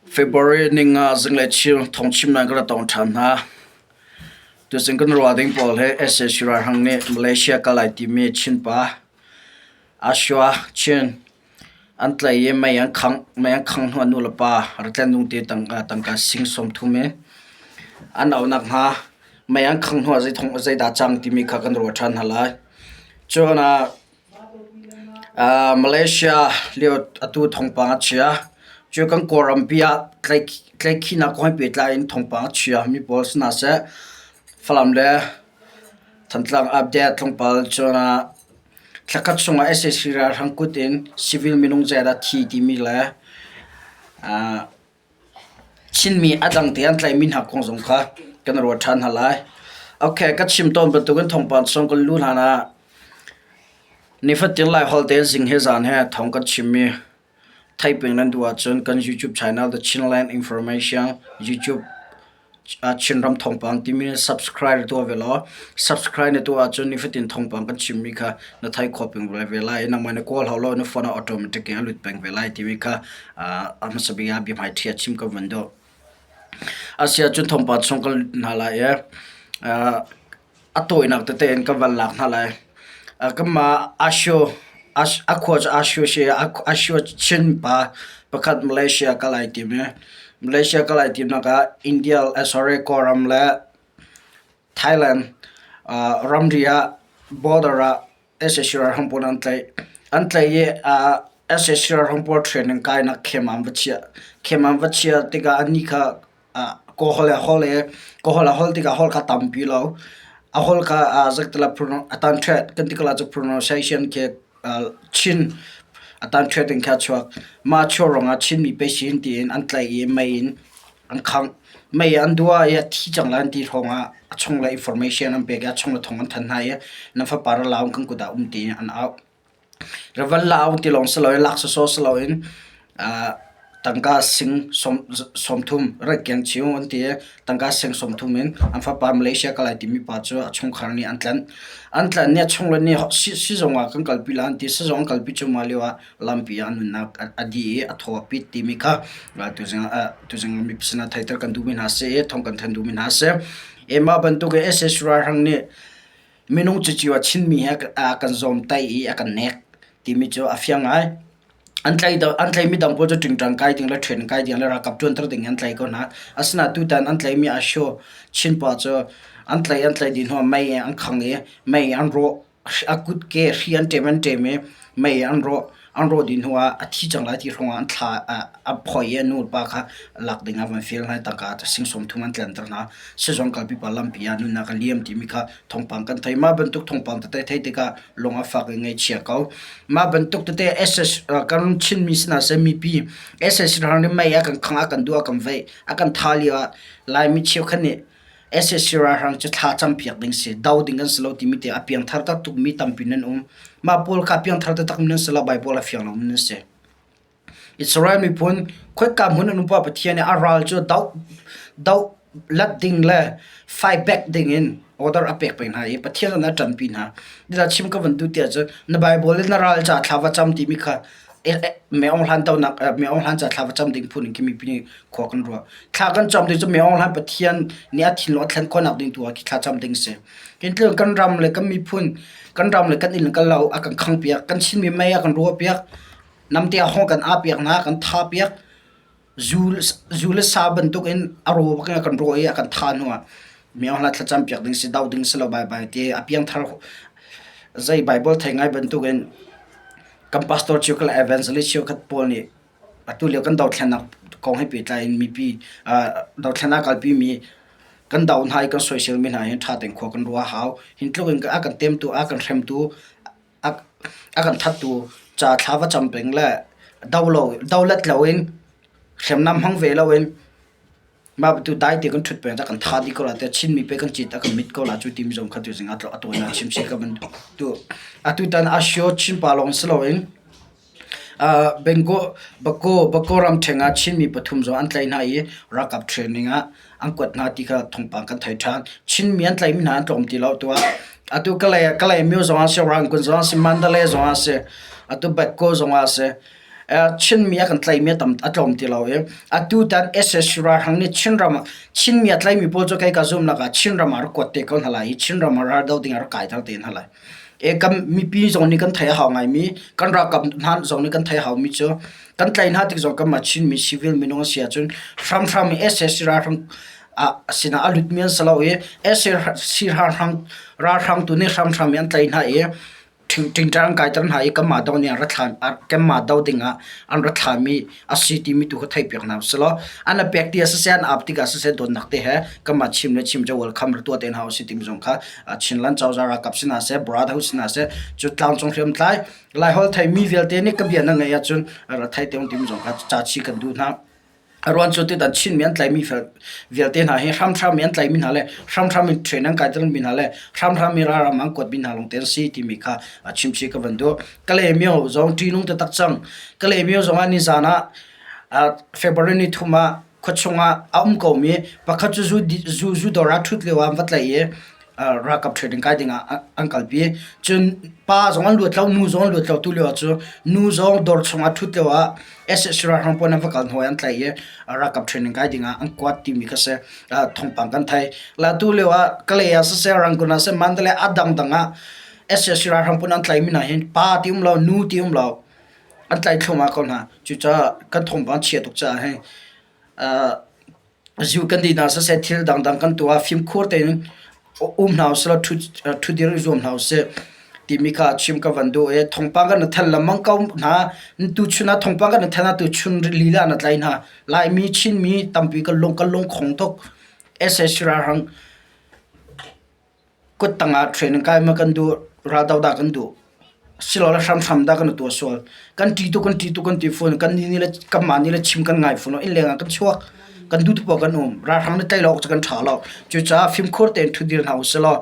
February ninga zinglei thawngchimnak ka ra tong ṭhan hna. Tuzing kan ruah ding pawl hi sac ralhrang nih Malaysia kal ai timi Chinpa Ashua Chin an tlaih i mei an khangh. Mei an khangh hnu ah nulepa ratlenung te tangka sing 30 in an auhnak hna. Mei an khangh hnu ah zeidah cang timi kha kan ruah ṭhan hna lai. Cun ah Malaysia lio atu thawngpang a chia. Cu kan Kawlrampi ah tlaihkhihnak kong he pehtlai in thawngpang a chia mi pawl si hna seh. Falam le Thantlang update tlawmpal cun ah thlakhat chungah sac ralhrang kut in civil minung zeidah thi timi le Chinmi a dang te an tlaihmi hna kong zong kha kan ruat ṭhan hna lai. Okay, ka chim tawn bantukin thawngpang chung kan luh hlan ah nifatin Laiholh tein zing he zan he thawng kan chimmi theiping nan duh ahcun kan YouTube channel The Chinland Information YouTube Chinram thawngpang timi subscribe tuah ve law subscribe na tuah ahcun nifatin thawngpang kan chimmi kha na theih khawh peng ve lai i nangmah na kawl hau lo na phone ah automatic in a lut peng ve lai timi kha a hmasa bik ah biahmaiṭhi ah chim ka van duh. A si ahcun thawngpang chung kan lut hna lai i a tawinak tete in kan van lak hna lai. Kanmah Asho a khua cu Asho si i Asho Chin pa pakhat Malaysia kal ai tim i Malaysia kal ai timnak ah India sorry Kawlram le Thailand ramri ah border ah sac ralhrang pawl an tlaih. An tlaih i sac ralhrang pawl training kainak camp ah an va chiah. Camp an va chiah tikah annih kha Kawl le holh i kawl a holh tikah holh kha tampi lo. A holh kha zeitluk a tan ṭhet kan ti ko lai cu pronunciation khi Chin a tan ṭhet in kha a chuak. Mah chuah ruangah Chinmi pei si tiin an tlaih i mei in an khangh. Mei an duah i a thi cang lai an ti hrawngah a chungle information an pek i a chungle thawng an thanh hna i nan fapa ra lau kan kut ah um tiin an auh. Ra van lau ti lawng si loin lak sawsawh si loin tangka sing 30 rat keng chiu an ti i tangka sing 30 in an fapa Malaysia kal ai timi pa cu a chungkhar nih an tlanh. An tlanh nih a chungle nih sizung ah kan kalpi lai an ti. Sizung an kalpi cuahmah lio ah lampi ah a nunnak a dih i a thaw a pit timi kha tuzing mipi sinah theihter kan duhmi hna si i thawng kan thanh duhmi hna si. Mah bantuk in sac ralhrang nih minung cucio a Chinmi he a kan zawmtaih i a kan nek timi cu a fiang ngai. An tlaimi dang pawl cu ṭingṭang kai ding le ṭhen kai ding le ralkap ṭuanter ding an tlaih ko hna. Asinain tutan an tlaihmi Asho Chin pa cu an tlaih an tlaih dih hnuah mei an khang i mei an rawh. A kutke hri an ṭem an ṭem i mei an rawh. An rawh dih hnuah a thi cang lai ti hrawngah an thla a phoi i a nu le pa kha lak ding ah van fial hna i tangka sing 30 an tlanter hna. Sizung kalpi pa lampi ah nunnak a liam timi kha thawngpang kan thei. Mah bantuk thawngpang tete theih tikah lung a fak i ngaihchia ko. Mah bantuk tete SS kan Chinmi sinah seh mipi SS rang nih mei a kan khangh a kan duh a kan veih a kan tha lio ah Laimi cheukhat nih sac ralhrang cu thla campiak ding si, do ding kan si lo timi te a piangthar taktuk mi tampi nan um. Mah pawl kha piangthar taktak mi nan si lo, Bible a fiang lo mi nan si. Israel miphun khoika hmun an um poah Pathian nih a ral cu doh doh lat ding le fight back ding in order a pek peng hna i Pathian nih a ṭanpi hna. Nidah chim ka van duh tiah cun na Bible in na ral ca thla va cam timi kha Me Aung Hlan tonak Me Aung Hlan ca thla va cam ding phun in khi mipi nih khua kan ruah. Thla kan cam ding cu Me Aung Hlan Pathian nih a thinlung a thlen khawhnak ding tu ah khi thla cam ding si. Hin tluk kan ram le kan miphun kan ram le kan inn kan lo a kan khang piak kan Chinmi mei a kan ruah piak namte a hong kan aa piak na kan tha piak zu le sa bantuk in a raw bak in a kan raw i a kan tha hnu ah Me Aung Hlan thlacam piak ding si do ding si lo bai bai ti a piangthar zei Bible thei ngai bantuk in Kan pastor cheukhat le evangelist cheukhat pawl nih atu lio kan dothlennak kong he pehtlai in mipi dothlennak kalpimi kan do hna i kan soiselmi hna hi ṭha tein khua kan ruah a hau. Hi tluk in a kan temtu, a kan hremtu, a kan thattu ca thla va cam peng le do lo, dolet loin hriamnam hmang ve loin Mah bantuk dai te kan ṭhut peng kan tha dih ko la tiah Chinmi pe kan cit a kan mit ko la cu timi zong kha tuzing ah a tawi chim si ka van tu. Atutan Asio Chinpa lawng si loin Bengo Bako Bako ramṭheng ah Chinmi pathum zong an tlaih hna i ralkap training ah an kuat hna ti kha thawngpang kan thei ṭhan. Chinmi an tlaihmi hna an tlawm ti lo tuah. Atu Kalay Kalaymyo zong ah si, Rangoon zong ah si, Mandalay zong ah si, atu Batko zong ah si. Chinmi a kan tlaihmi a tam a tlawm ti lo i atutan SSC ralhrang nih Chinram ah Chinmi a tlaihmi pawl cu kei ka zumhnak ah Chinram ah rak kuat te ko hna lai i Chinram ah raldoh ding ah rak kaiter te hna lai. E kan mipi zong nih kan theih a hau ngaimi kan ralkap hna zong nih kan theih a haumi cu kan tlaih hna tik zong kanmah Chinmi civil minung a si ahcun hramhram in SSC ralhrang ah sinah a lutmi an si lo i SSC ralhrang ralhrang tu nih hramhram in an tlaih hna i Ṭingṭang an kaiter hna i kanmah do nih an ra thla kanmah do dingah an ra thlami a si timi tu kha theihpiak hna usih law an a pek ti ah siseh an ap tikah siseh dawtnak te he kanmah chim le chim cu welcome ra tuah te hna usih timi zong kha Chinland cozah ralkap si hna seh brotherhood si hna seh cu tlangcung hriamtlai Laiholh theimi vialte nih ka bia na ngaih ahcun ra thei te timi zong kha ca chih kan duh hna. A ruan cu tutan Chinmi an tlaihmi vialte hna hi hramhram in an tlaihmi hna le hramhram in train an kaitermi hna le hramhram in ralram an kuatmi hna lawngte an si timi kha a chimchih ka van duh. Kalaymyo zong ṭihnung taktak cang. Kalaymyo zong ah nizan ah February ni thum ah khuachung ah a um komi pakhat cu zu zu dawr ah ṭhut lio ah an va tlaih i ralkap training kai ding ah an kalpi. Cun pa zong an luat lo, nu zong an luat lo tu lio ah cu nu zong dawr chung ah ṭhut lio ah SSC ralhrang pawl an va kal hnu ah an tlaih i ralkap training kai ding ah an kuat timi kha si thawngpang kan thei. La tu lio ah Kalay ah siseh, Rangoon ah siseh, Mandalay a dangdang ah SSC ralhrang pawl an tlaihmi hna hin pa ti um lo, nu ti um lo an tlaih thluahmah ko hna. Cucaah kan thawngpang chia tuk caah hin Zu kan din ah siseh thil dangdang kan tuah fimkhur tein um hna usih law ṭhudir i zuam hna usih timi kha chim ka van duh i thawngpang kan i then lengmang ko hna. Tuchun ah thawngpang kan i then ah tuchun lila na tlai hna. Laimi Chinmi tampi kan lung kan lungkhong tuk. SAC ralhrang Kut tangah training kai ma kan duh, raldo dah kan duh, silole hramhram dah kan i tuah sual. Kan ṭih tuk, kan ṭih tuk kan ti fawn. Kan nih nih le kanmah nih le chim kan ngai fawn lo. Innleng ah kan chuak. Kan duh poah kan um. Ralhrang nih tlaih lo awk cu kan ṭha lo. Cucaah fimkhur tein ṭhutdir hna usih law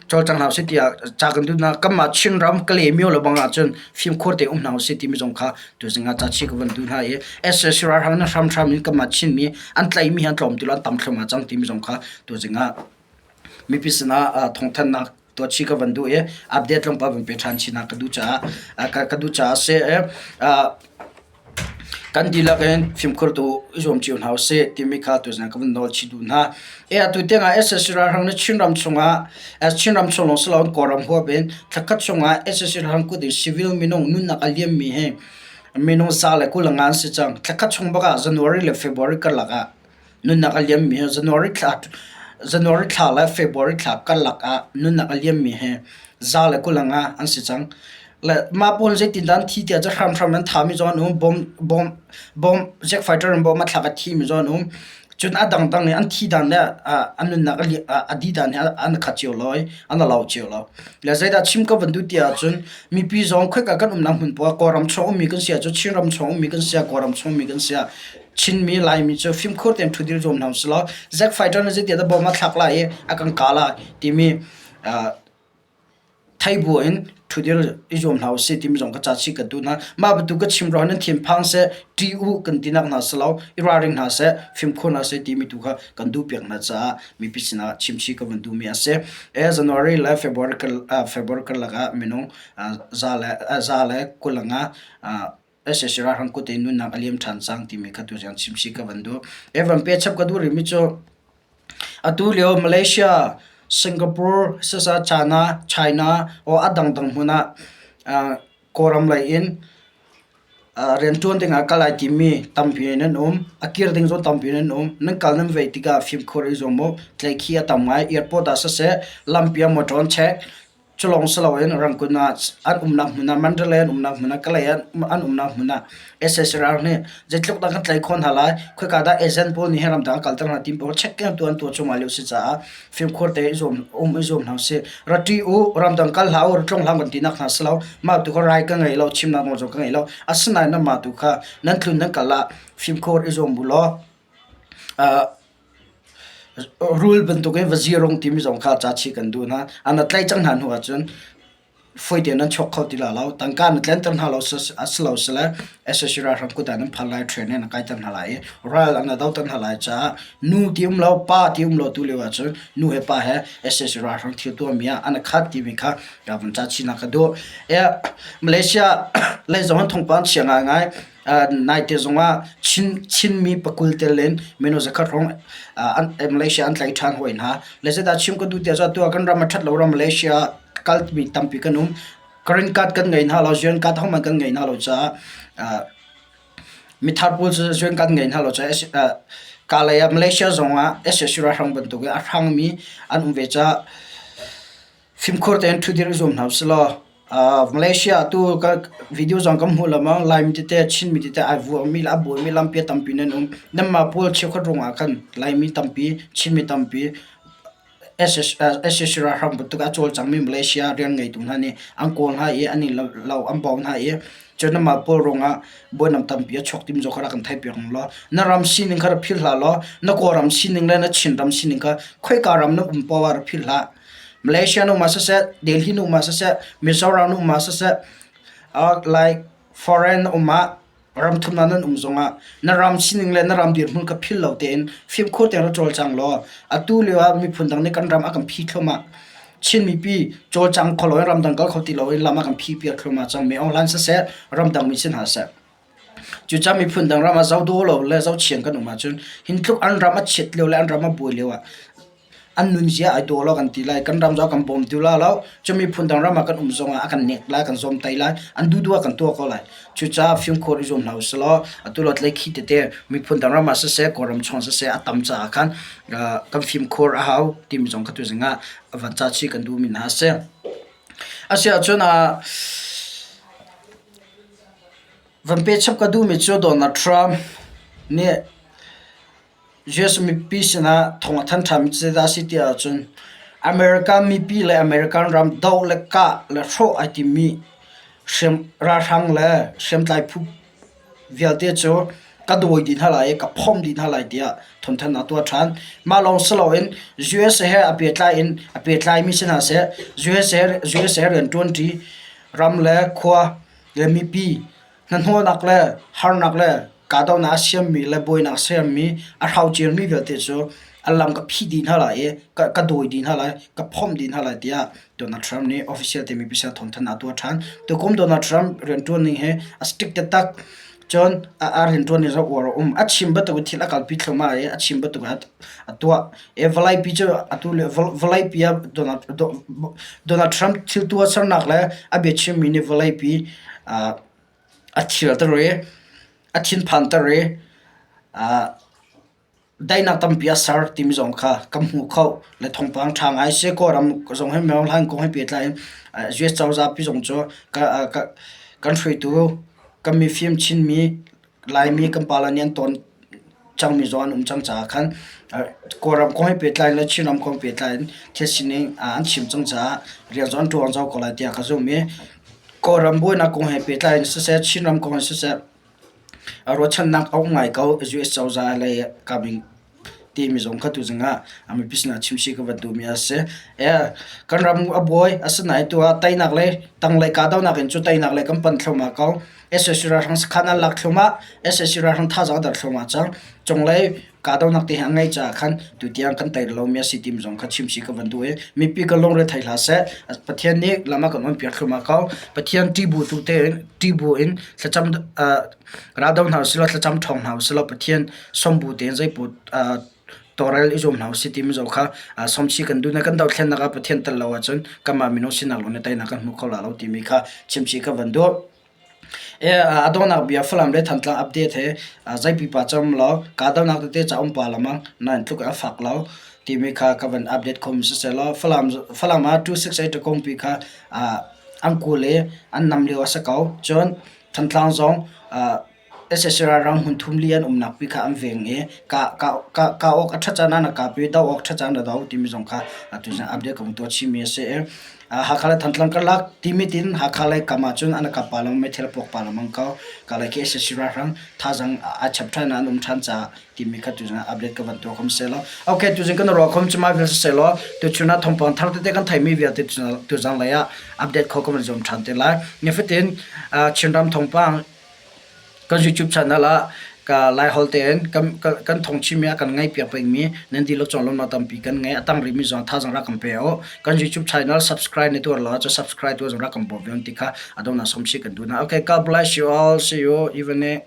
cawlcang hna usih tiah ca kan duh hna. Kanmah Chinram Kalaymyo le bang ahcun fimkhur tein um hna usih timi zong kha tuzing ah ca chih ka van duh hna i SAC ralhrang nih hramhram in kanmah Chinmi an tlaihmi hi an tlawm ti lo, an tam thluahmah cang timi zong kha tuzing ah Mipi sinah thawngthanhnak tuah chih ka van duh i update tlawmpal van pe ṭhan chin ka duh caah ka duh caah a si. Kan dihlak in fimkhur tu i zuam cio hna usih timi kha tuzing ka van nawl chih duh hna. Atu tiangah SSC ralhrang nih Chinram chungah Chinram chung lawng si loin Kawlram huap in thlakhat chungah SSC ralhrang kut in civil minung nunnak a liammi hi minung 120 an si cang. Thlakhat chung bak ah January le February karlak ah Nunnak a liammi hi January thla January thla le February thla karlak ah nunnak a liammi hi 125 an si cang. Le mah pawl zeitindah an thi tiah cu hramhram an thami zong an um. Bomb bomb bomb jet fighter in bomb a thlak a thimi zong an um. Cun a dangdang i an thi dan le an nunnak a dih dan hi an khat cio lo i an i lo cio lo. Le zeidah chim ka van duh ti ahcun mipi zong khoika kan umnak hmun poah Kawlram chung ummi kan si ahcun Chinram chung ummi kan si ah Kawlram chung ummi kan si ah Chinmi Laimi cu fimkhur tein ṭhudir zuam hna usih law Zack Fighter nih zeitiah dah bom a thlak lai i a kan kah lai timi thei bu in ṭhudir i zuam hna usih timi zong ka ca chih ka duh hna. Mah bantuk ka chim ruangah nan thinphang seh, ṭih u kan tinak hna si lo, i ralring hna seh, fimkhur hna seh timi tu kha kan duhpiak hna caah mipi sinah chimchih ka van duhmi a si. January le February February karlak ah minung 125 SSC ralhrang kut in nunnak a liam ṭhan cang timi kha tuziang chimchih ka van duh. Evan pechap ka duh rihmi cu atu lio Malaysia, Singapore, sasa China, China or a dangdang hmun ah Kawlram lei in rianṭuan ding ah kal ai timmi tampi in an um. A kir ding zong tampi in an um. Nan kal nan vei tikah fimkhur i zuam u. Tlaihkhih a tam ngai. Airport ah siseh, lampi ah motor an check. Cu lawng si loin Rangoon ah an umnak hmun ah Mandalay an umnak hmun ah Kalay an umnak hmun ah SSR nih zeitluk dah kan tlaih khawh hna lai khoika dah agent pawl nih hin ramdang an kalter hna ti pawl check in tuah an tuah cuahmah lio a si caah fimkhur tein i zuam um i zuam hna usih. Ra ṭih u ramdang kal hlah u ra tlung hlah kan tinak hna si lo mah tu kha rai ka ngei lo chimnak nawl zong ka ngei lo asinain nanmah tu kha nan tlun nan kal ah fimkhur i zuam u law Rul bantukin va zirung timi zong kha ca chih kan duh hna. An na tlaih cang hna hnu ahcun fawi tein nan chuak kho ti lai lo. Tangka na tlenter hna lo a si lo sile sac ralhrang kut ah nan phan lai, train in na kaiter hna lai i ral an na doter hna lai caah nu ti um lo, pa ti um lo tu lio ahcun nu he pa he sac ralhrang thil tuahmi ah an i khat timi kha ka vun ca chihnak ka duh. Malaysia lei zong an thawngpang chia ngaingai. Naite zongah Chin Chinmi pakul tel in mino zakhat hrawng Malaysia an tlaih ṭhan hawi hna. Le zeidah chim ka duh tiah cun atu ah kan ram a ṭhat lo ram Malaysia kalmi tampi kan um. Green card kan ngei hna lo, UN card hohmanh kan ngei hna lo caah mithar pawl cu UN card ngei hna lo caah kalay ah Malaysia zongah sac ralhrang bantukin a hrangmi an um ve caah Fimkhur tein ṭhudir i zuam hna usih law Malaysia ah tu video zong kan hmuh lengmang. Laimi tete, Chinmi tete ai vuakmi le a buaimi lampi a tampi nan um. Nanmah pawl cheukhat ruangah khan Laimi tampi, Chinmi tampi sac ralhrang bantuk a cawlcangmi Malaysia rian ngeitu hna nih an kawl hna i an i lo an bau hna i cun nanmah pawl ruangah buainak tampi a chuak timi zong kha rak kan theihpiak hna law na ram sining kha rak philh hlah law na Kawlram sining le na Chinram sining kha khoika ram na um paoh ah rak philh hlah. Malaysia nu ma siseh, Delhi nu ma siseh, Mizoram nu ma siseh, like foreign um ah ram thumnak nan um zongah na ram sining le na ram dirhmun kha phil lo tein fimkhur tein rak cawlcang law atu lio ah miphun dang nih kan ram a kan phi thluahmah. Chin mipi cawlcang kho loin ramdang kal kho ti loin lam a kan phi piak thluahmah cang. Mi online siseh, ramdang mi si hna seh. Cucaah miphun dang ram ah zoh dawh lo le zohchiang kan um ahcun hin tluk an ram a chiat lio le an ram a buai lio ah an nunzia ai daw lo kan ti lai. Kan ram zong a kan bawm ti la lo. Cun miphun dang ram ah kan um zongah a kan nek lai, kan zawmtai lai, an duhduh ah kan tuah ko lai. Cucaah fimkhur i zuam hna usih law atu lo tleikhi tete miphun dang ram ah siseh, Kawlram chung ah siseh a tam caah khan kan fimkhur a hau timi zong kha tuzing ah van ca chih kan duhmi hna a si. Asiahcun van pechap ka duhmi cu Donald Trump nih US mipi sinah thawng a thanh ṭhanmi cu zeidah a si ti ahcun American mipi le American ram doh le kah le hrawh ai timmi ralhrang le hriamtlai phu vialte cu ka dawi dih hna lai i ka phomh dih hna lai tiah thawngthanhnak a tuah ṭhan. Mah lawng si loin US he a pehtlai in a pehtlaimi si hna seh, US he rianṭuanṭi ram le khua le mipi hnahnawhnak le harnak le kahdohnak a siammi le buainak a siammi a hrocermi vialte cu a lam ka phih dih hna lai i ka dawi dih hna lai, ka phomh dih hna lai tiah Donald Trump nih official timi pisa thawngthanhnak a tuah ṭhan. Tukum Donald Trump rianṭuan ning hi a strict taktak. Cun a rianṭuan ning zong uar a um. A chim bantuk in thil a kalpi thluahmah i a chim bantuk in a tuah. I vawleipi cu atu le vawleipi ah Donald Trump thil tuahsernak le a biachimmi nih vawleipi a thilter i a thinphanter i daihnak tampi a ser timi zong kha kan hmu kho. Le thawngpang ṭha ngai si. Kawlram zong hi Maung Hlaing kong he pehtlai in US cozah pi zong cu kan hruaitu kan mifim Chinmi Laimi kan pale nih an tawn cangmi zong an um cang caah khan Kawlram kong he pehtlai in le Chinram kong he pehtlai in thil sining an chim cang caah rian zong an ṭuan zau ko lai tiah ka zumh i Kawlram buainak kong he pehtlai in siseh, Chinram kong he siseh ruahchannak a um ngai ko. US cozah lei kam in timi zong kha tuzing ah mipi sinah chimchih ka van duhmi a si. Kan ram a buai asinain tu ah teinak le tanglei kahdohnak in cu teinak lei kan pan thluahmah ko. Sac ralhrang sakhan an lak thluahmah, sac ralhrang thazaang a der thluahmah cang. Cunglei kahdohnak te hi a ngeih caah khan tutiang kan tei lomi a si timi zong kha chimchih ka van duh i mipi kan lungre thei hlah seh. Pathian nih lam a kan onpiak thluahmah ko. Pathian ṭihbu tu tein ṭihbu in thlacam raldo hna usih law thlacam ṭhawng hna usih law Pathian sombu tein zeipaoh tawlrel i zuam hna usih timi zong kha somchih kan duh. Na kan dothlennak ah Pathian tel lo ahcun kanmah minung sinak lawng nih teinak kan hmu kho la lo timi kha chimchih ka van duh. A donghnak bia Falam le Thantlang update he zei pipa cam law kahdohnak tete ca um pa lamang nain tluk a fak lo timi kha ka van update khomi siseh law Falam Falam ah 268 kongpi kha an kul i an nam lio a si ko. Cun Thantlang zong sac ralhrang hmun thum li an umnak pi kha an veng i kah awk a ṭhat caan ah na kap i doh awk ṭhat caan na do timi zong kha atu zong update ka vun tuah chihmi a si i Hakha le Thantlang karlak Timit in Hakha lei kam ahcun an kap pa lengmang meithal a puak pa lengmang ko. Ka lei khi sac ralhrang thazaang aa chap ṭhan an um ṭhan caah timi kha tuzing ah update ka van tuah khom seh law. Okay, tuzing kan ruah khom cu mai vial seh law tuchun ah thawngpang thar tete kan theimi vialte tuzang lei ah update kho ka van zuam ṭhan te lai. Nifatin Chinram thawngpang kan YouTube channel ah ka Laiholh tein kan thawngchimmi a kan ngaihpiak pengmi nan dihlak cung lawmhnak tampi kan ngei. A tang rihmi zong thazaang rak kan pe u. Kan YouTube channel subscribe na tuar lo ahcun subscribe tuah zong rak kan bawm ve ti kha a donghnak sawmchih kan duh hna. Okay, God bless you all. See you evening.